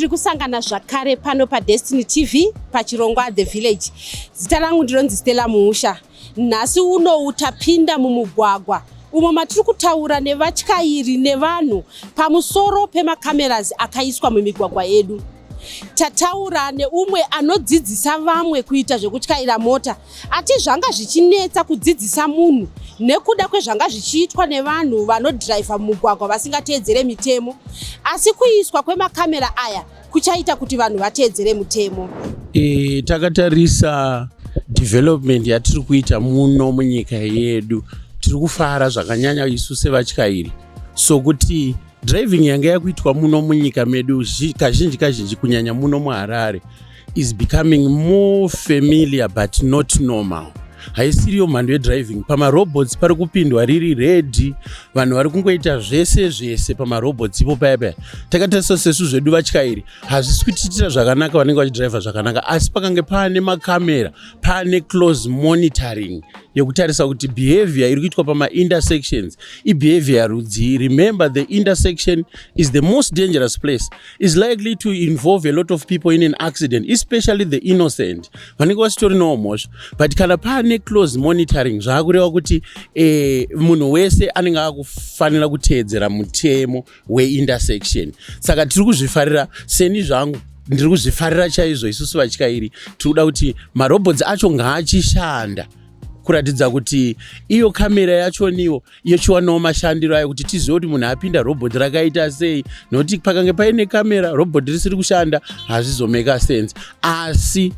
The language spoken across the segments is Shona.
Tiri kusangana zvakare pano paDestiny TV pachirongwa The Village. Zita rangu ndinonzi Stella Muusha. Nhasi unowu tapinda mumugwagwa umo matiri kutaura nevatyairi nevanhu pamusoro pemacameras akaiswa mumigwagwa yedu. Tataura neumwe anodzidzisa vamwe kuita zvekutyaira mota. Ati zvanga zvichinetsa kudzidzisa munhu nekuda kwezvanga zvichiitwa nevanhu vanodhiraivha mumugwagwa vasingateedzere mitemo. Asi kuiswa kwemakamera aya kuchaita kuti vanhu vateedzere mutemo. Takatarisa development yatiri kuita muno munyika yedu, tiri kufara zvakanyanya isu sevatyairi, sokuti driving yanga yakuitwa muno munyika medu kazhinji kazhinji, kunyanya muno muHarare, is becoming more familiar but not normal. Haisiriyo mhando yedriving. Pamarobots pari kupindwa riri red, vanhu vari kungoita zvese zvese pamarobots ipo paya paya. Takatarisa sesu zvedu vatyairi, hazvisi kutiitira zvakanaka vanenge vachidhiraivha zvakanaka, asi pakange paane makamera, paane close monitoring yekutarisa kuti behavior iri kuitwa pamaintersections ibehavior rudzii. Remember, the intersection is the most dangerous place, is likely to involve a lot of people in an accident, especially the innocent vanenge vasitorinawo mhosva. But kana paane close monitoring, zvaakureva kuti munhu wese anenge akufanira kuteedzera mutemo weintersection. Saka tiri kuzvifarira. Seni zvangu ndiri kuzvifarira chaizvo. Isusu vatyairi tiri kuda kuti marobots acho ngaachishanda kuratidza kuti iyo kamera yachoniwo yochiwanawo mashandiro ayo, kuti tizive kuti munhu apinda robot rakaita sei, nokuti pakange paine kamera, robot risiri kushanda, hazvizomeka sense. Asi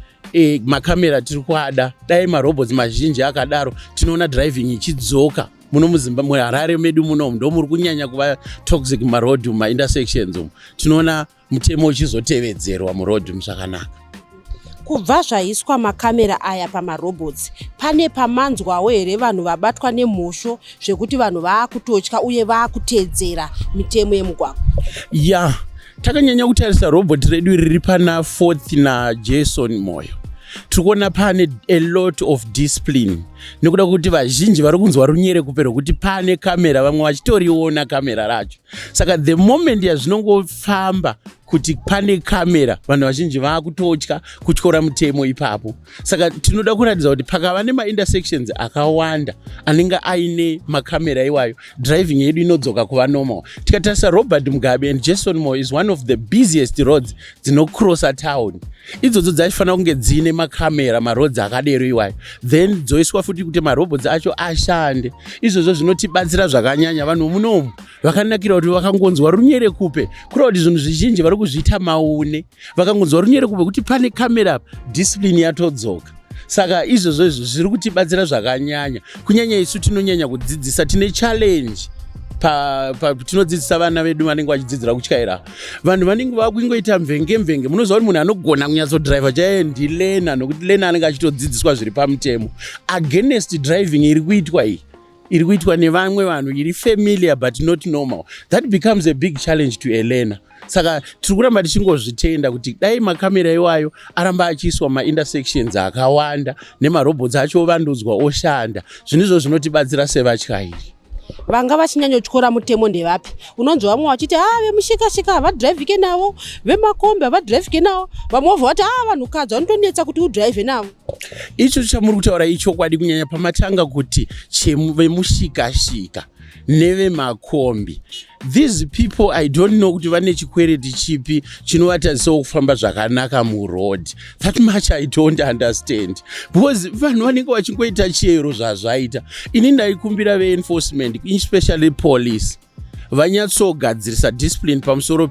makamera tiri kuada. Dai marobots mazhinji akadaro, tinoona driving ichidzoka muno muZimbabwe. MuHarare medu munomu ndo muri kunyanya kuva toxic mumarodhi, mumaintersections umu. Tinoona mutemo uchizotevedzerwa murodhi zvakanaka. Kubva zvaiswa makamera aya pamarobots, pane pamanzwawo here vanhu vabatwa nemhosho zvekuti vanhu vaakutotya uye vaakuteedzera mitemo yemugwagwa? Ya, takanyanya kutarisa robot redu riri pana Fourth naJason Moyo. Tiri kuona pane a lot of discipline nekuda kwekuti vazhinji vari kunzwa runyerekupe rwekuti pane kamera, vamwe vachitoriona kamera racho. Saka the moment yazvinongofamba kuti pane kamera, vanhu vazhinji vaakutotya kutyora mutemo ipapo. Saka tinoda kuratidza kuti pakava nemaintersections akawanda anenge aine makamera iwayo, driving yedu inodzoka kuva normal. Tikatarisa Robert Mugabe and Jason Moyo is one of the busiest roads dzinocrossa town. Idzodzo dzachifanira kunge dziine makamera, maroads akadero iwayo, then dzoiswa futi kuti marobots acho ashande. Izvozvo zvinotibatsira zvakanyanya. Vanhu munomu vakanakira kuti vakangonzwa runyerekupe, kureva kuti zvinhu zvizhinji vari kuzviita maune. Vakangonzwa runyerekupe kuti pane kamera, discipline yatodzoka. Saka izvozvo izvo zviri kutibatsira zvakanyanya, kunyanya isu tinonyanya kudzidzisa. Tine challenge tinodzidzisa vana vedu vanenge vachidzidzira kutyaira. Vanhu vanenge vakungoita mvenge mvenge. Munoziva kuti munhu anogona kunyatsodhiraivha chaiye ndilearner, nokuti learner anenge achitodzidziswa zviri pamutemo, against driving iri kuitwa iyi, iri kuitwa nevamwe vanhu, iri familiar but not normal. That becomes a big challenge to a learner. Saka tiri kuramba tichingozvitenda kuti dai makamera iwayo aramba achiiswa maintersections akawanda, nemarobots acho ovandudzwa oshanda. Zvinhu izvo zvinotibatsira sevatyairi. Vanga vachinyanyotyora mutemo ndevapi? Unonzwa vamwe vachiti, "A, vemushikashika havadhiraivhike navo, vemakombi havadhiraivhike navo." Vamwe vobva vati, "A, vanhukadzi vanotonetsa kuti udhiraivhe navo." Icho chamuri kutaura ichokwadi, kunyanya pamatanga kuti vemushikashika nevemakombi. These people, I don't know kuti vane chikwereti chipi chinovatadzisawo kufamba zvakanaka muroad. That much I don't understand, because vanhu vanenge vachingoita chero zvazvaita. Ini ndaikumbira veenforcement, especially police, vanyatsogadzirisa discipline pamusoro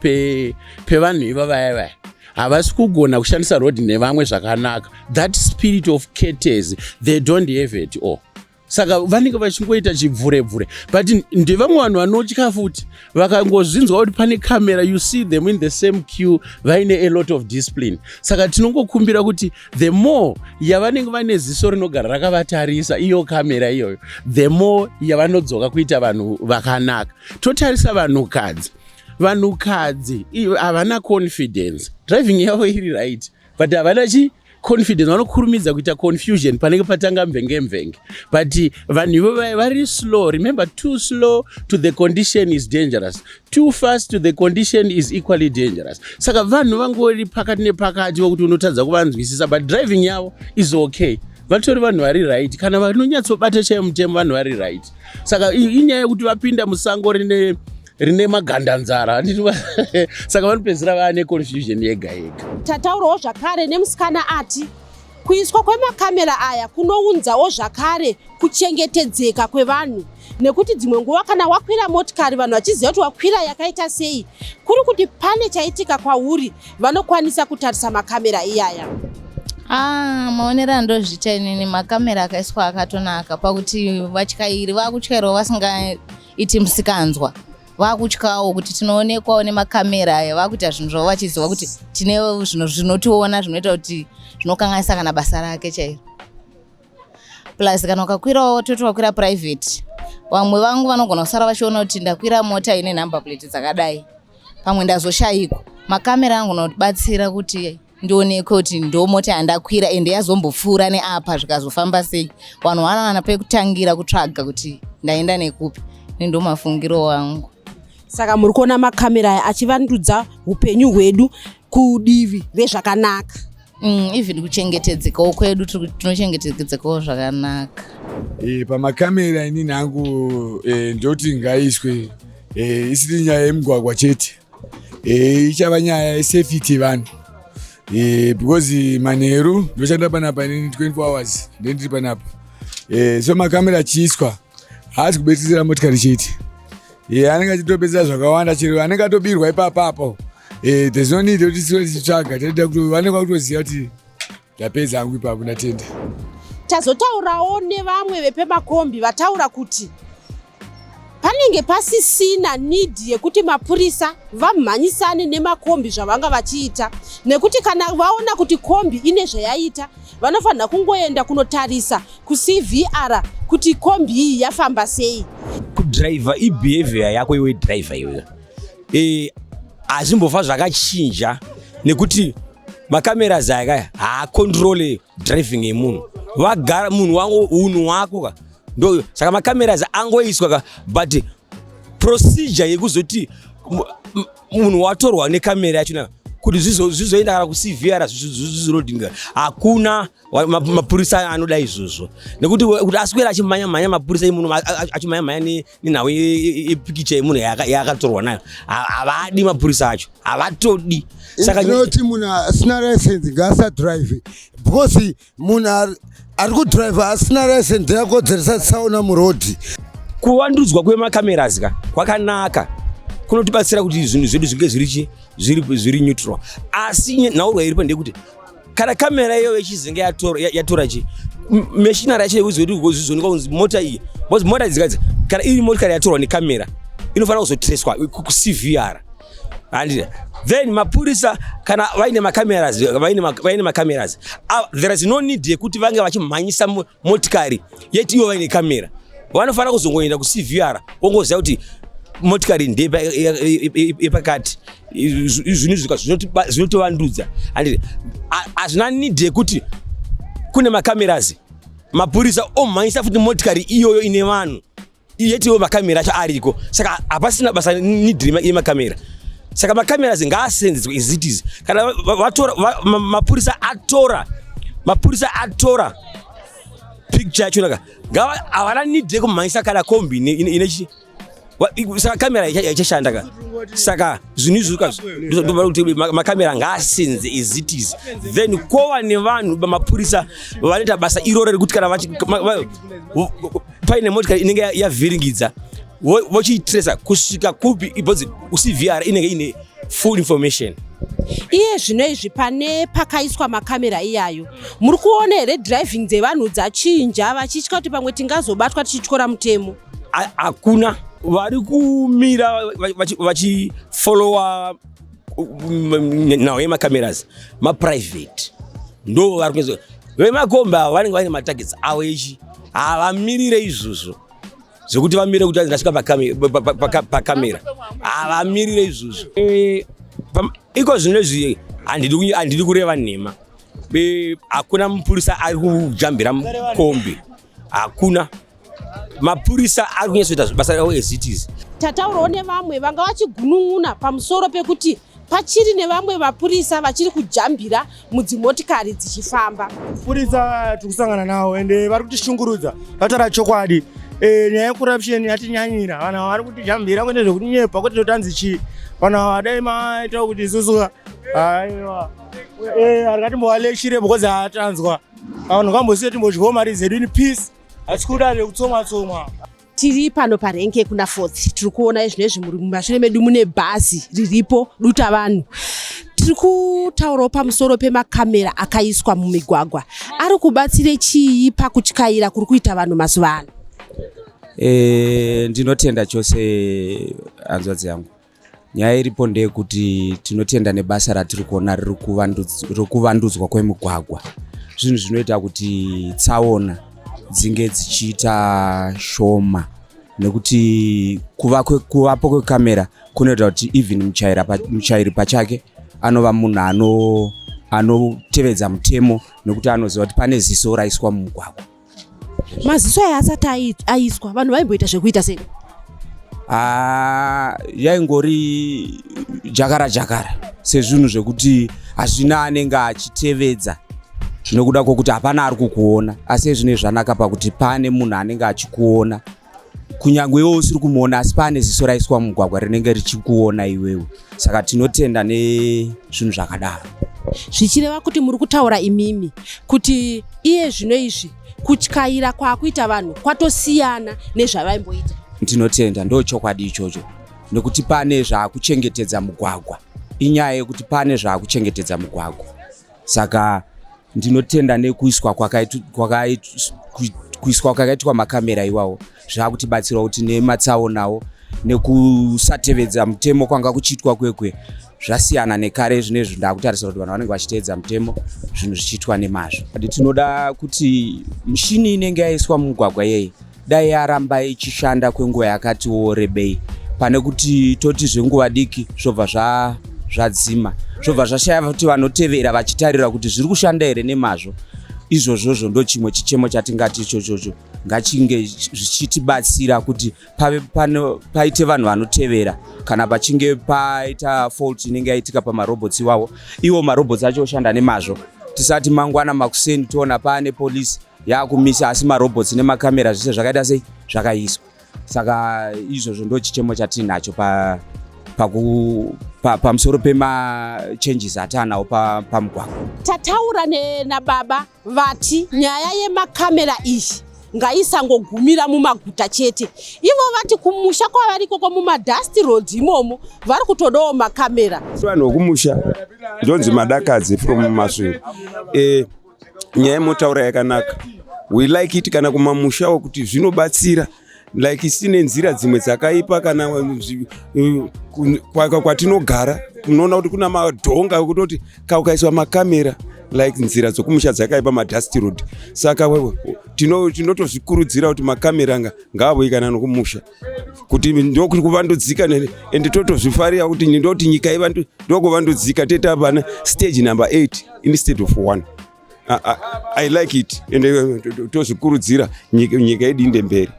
pevanhu iva vaya vaya havasi kugona kushandisa road nevamwe zvakanaka. That spirit of courtesy, they don't have it all. Saka vanenge vachingoita chibvurebvure. But ndevamwe vanhu vanotya futi. Vakangozvinzwa kuti pane camera, you see them in the same queue vaine a lot of discipline. Saka tinongokumbira kuti the more yavanenge vane ziso rinogara rakavatarisa, iyo kamera iyoyo, the more yavanodzoka kuita vanhu vakanaka. Totarisa vanhukadzi. Vanhukadzi havana confidence. Driving yavo iri right, but havana chi Confidence, vanokurumidza kuita confusion panenge patanga mvenge mvenge, but vanhu ivo vari slow. Remember, too slow to the condition is dangerous, too fast to the condition is equally dangerous. Saka vanhu vangori pakati nepakati vokuti unotadza kuvanzwisisa, but driving yavo is okay. Vatori vanhu vari right. Kana vanonyatsobata chaiyo mutemo, vanhu vari right. Saka inyaya yekuti vapinda musango rine magandanzara, handiti? Saka vanopedzisira vaa neconfusion yega yega. Tataurawo zvakare nemusikana ati kuiswa kwemakamera aya kunounzawo zvakare kuchengetedzeka kwevanhu, nekuti dzimwe nguva kana wakwira motikari, vanhu vachiziva kuti wakwira yakaita sei, kuri kuti pane chaitika kwauri, vanokwanisa kutarisa makamera iyaya. Ah, maonero andozviita inini, makamera akaiswa akatonaka pakuti vatyairi vakutyairawo vasingaiti musikanzwa, vakutyawo kuti tinoonekwawo nemakamera aya. Vakuita zvinhu zvavo vachiziva kuti tine zvinhu zvinotiona, zvinoita kuti zvinokanganisa kana basa rake chairo. Plus kana ukakwirawo, toti wakwira private, vamwe vangu vanogona kusara vachiona kuti ndakwira mota ine number plate dzakadai, pamwe ndazoshayikwa. Makamera angu notibatsira kuti ndionekwe kuti ndo mota yandakwira, ende yazombopfuura neapa, zvikazofamba sei, vanhu vanowana pekutangira kutsvaga kuti ndaenda nekupi. Nendo mafungiro wangu. Saka muri kuona makamera aya achivandudza upenyu hwedu kudivi rezvakanaka? Even kuchengetedzekawo kwedu, tinochengetedzekawo zvakanaka. Pamakamera inini hangu ndoti ngaiswe, isiri nyaya yemugwagwa chete, ichava nyaya yesafety yevanhu, because manheru ndoshanda panapa inini, 24 hours ndendiri panapa. So makamera achiiswa haasi kubetsera motikari chete, anenge achitobetsera zvakawanda. Chero anenge atobirwa ipapapo, there's no need kuti tisiwe tichitsvaga, toda kuti vanenge vakutoziva kuti ndapedza hangu ipapo. Ndatenda. Tazotaurawo nevamwe vepemakombi, vataura kuti panenge pasisina need yekuti mapurisa vamhanyisane nemakombi zvavanga vachiita, nekuti kana vaona kuti kombi ine zvayaita, vanofanira kungoenda kunotarisa kuCVR kuti kombi iyi yafamba sei. Kudhiraivha ibehavior yako iwe dhiraivha iweyo, hazvimbofa zvakachinja, nekuti macameras aya kaya haacontrole driving yemunhu. Vagara munhu wangu, unhu hwako ka ndo. Saka macameras angoiswa ka, but procedure yekuzoti munhu watorwa nekamera yachona kuti zvizoenda kana kuCVR, zvizolodinga, hakuna mapurisa anoda izvozvo, nekuti kuti aswera achimhanya mhanya mapurisa emunhu, achimhanya mhanya nenhau yepikicha yemunhu yaakatorwa nayo, havadi mapurisa acho, havatodi. Saka ndinoti munhu asina license ngaasadrive, because munhu ari kudhiraivha asina license yakodzeresa tsaona murodhi. Kuvandudzwa kwemacameras ka kwakanaka, kunotibatsira kuti zvinhu zvedu zvinge zviri chi zviri neutral. Asi nhaurwa iripo ndeyekuti kana kamera iyoyo ichizinge yatora chi machinery yacho yekuzoti zvizoonekwa kunzi mota iyi, because mota dzikadzi, kana iri motikari yatorwa nekamera, inofanira kuzotreswa kuCVR, handiti? Then mapurisa kana vaine macameras, vaine macameras, there is no need yekuti vange vachimhanyisa motikari yet ivo vaine kamera. Vanofanira kuzongoenda kuCVR vongoziva kuti motikari ndeyepakati. Zvinhu zvika zvinotovandudza, handiti? Hazvina need yekuti kune macameras, mapurisa omhanyisa futi motikari iyoyo ine vanhu, yet iwo makamera acho ariko. Saka hapasina basa, need yemakamera. Saka macameras ngaasenzeswe as it is. Kana vatora, mapurisa atora, mapurisa atora picture yacho naka, havana need yekumhanyisa kana kombi ine chi saka kamera ichashanda ka. Saka zvinhu izvi ndoda kuti makamera ngaasenze as it is, then kova nevanhu, mapurisa vanoita basa iroro rekuti kana paine motikari inenge yavhiringidza, vochiitresa kusvika kupi, because kuCVR inenge ine full information. Iye zvino izvi pane pakaiswa makamera iyayo, muri kuona here driving dzevanhu dzachinja, vachitya kuti pamwe tingazobatwa tichityora mutemo? Hakuna vari kumira vachifollowa nhau yemacameras. Maprivate ndo vari kuzo, vemakombi ava vanenge vaine matargets avo echi, havamirire izvozvo zvekuti vamire kuti ndasvika pakamera, havamirire izvozvo. Iko zvino izvi handidi kureva nhema. Hakuna mupurisa ari kujambira kombi, hakuna mapurisa ari kunyatsoita basa ravo as it is. Tataurawo nevamwe vanga vachigunun'una pamusoro pekuti pachiri nevamwe vapurisa vachiri kujambira mudzimotikari dzichifamba. Purisa tiri kusangana nawo ende vari kutishungurudza. Vataura chokwadi. Nyaya yecorruption yatinyanyira. Vanhu ava vari kutijambira kwete zvekunyepa, kwete zvotanzi chii. Vanhu ava dai maita kuti isusu, aiwa, hatingatimbovalechire because hatanzwa. Vanhu ngambosiye timbodyawo mari dzedu in peace. Hatisi kuda zvekutsomwa tsomwa. Tiri pano parenke kuna Fourth. Tiri kuona izvinezvi muri mumashure medu mune bhazi riripo duta vanhu. Tiri kutaurawo pamusoro pemakamera akaiswa mumigwagwa. Ari kubatsire chii pakutyaira kuri kuita vanhu mazuva ano? Ndinotenda chose, hanzvadzi yangu. Nyaya iripo ndeyekuti tinotenda nebasa ratiri kuona riri rekuvandudzwa kwemigwagwa. Zvinhu zvinoita kuti tsaona dzinge dzichiita shoma, nekuti kuvapo kwekamera kunoita kuti even muchairi pachake anova munhu anotevedza mutemo, nekuti anoziva kuti pane ziso raiswa mumugwagwa. Maziso aya asati aiswa, vanhu vaimboita zvekuita sei? Ah, yaingori jakara jakara, sezvinhu zvekuti hazvina anenge achitevedza nekuda kwokuti hapana ari kukuona. Asi ezvinezvi zvanaka pakuti pane munhu anenge achikuona, kunyange iwe usiri kumuona, asi pane ziso raiswa mumugwagwa rinenge richikuona iwewe. Saka tinotenda nezvinhu zvakadaro. Zvichireva kuti muri kutaura imimi kuti iye zvino izvi kutyaira kwaakuita vanhu kwatosiyana nezvavaimboita? Ndinotenda, ndo chokwadi ichocho, nekuti pane zvaakuchengetedza mugwagwa. Inyaya yekuti pane zvaakuchengetedza mugwagwa. Saka ndinotenda nekuiswa kwakaitwa makamera iwawo. Zvakutibatsira kuti nematsaonawo nekusatevedza mutemo kwanga kuchiitwa kwekwe zvasiyana nekare. Zvinezvi ndakutarisira kuti vanhu vanenge vachiteedza mutemo, zvinhu zvichiitwa nemazvo. Tinoda kuti mishini inenge yaiswa mumugwagwa iyeye dai yaramba ichishanda kwenguva yakatiwo rebei, pane kuti toti zvenguva diki zvobva zvadzima, zvobva zvashaya kuti vanotevera vachitarira kuti zviri kushanda here nemazvo. Izvozvozvo ndo chimwe chichemo chatingati ichochocho ngachinge zvichitibatsira kuti pave paite vanhu vanotevera kana pachinge paita fault inenge yaitika pamarobots iwawo, iwo marobots acho oshanda nemazvo. Tisati mangwana makuseni toona paane polisi yakumisa, asi marobots nemakamera zvese zvakaita sei, zvakaiswa. Saka izvozvo ndo chichemo chatinacho pamusoro pemachanges atanawo pamugwagwa. Tataura nababa, vati nyaya yemakamera iyi ngaisangogumira mumaguta chete. Ivo vati kumusha kwavari ikoko, mumadust road imomo, vari kutodawo makamera. Vanhu vokumusha, ndonzi Madakadzi from Masvingo. Nyaya yemotaura yakanaka, we like it. Kana kumamushawo kuti zvinobatsira, like sine nzira dzimwe dzakaipa kana kwatinogara, unoona kuti kuna madhonga ekutoti kaukaiswa makamera, like nzira dzokumusha dzakaipa, madust road. Saka tinotozvikurudzira kuti makamera ngaave kana nokumusha, kuti ndokuti kuvandudzika. Ende totozvifarira kuti ndoti nyika ndokuvandudzika, toita pana stage number 8 instead of 1. I like it, ende tozvikurudzira nyika yedu inde mberi.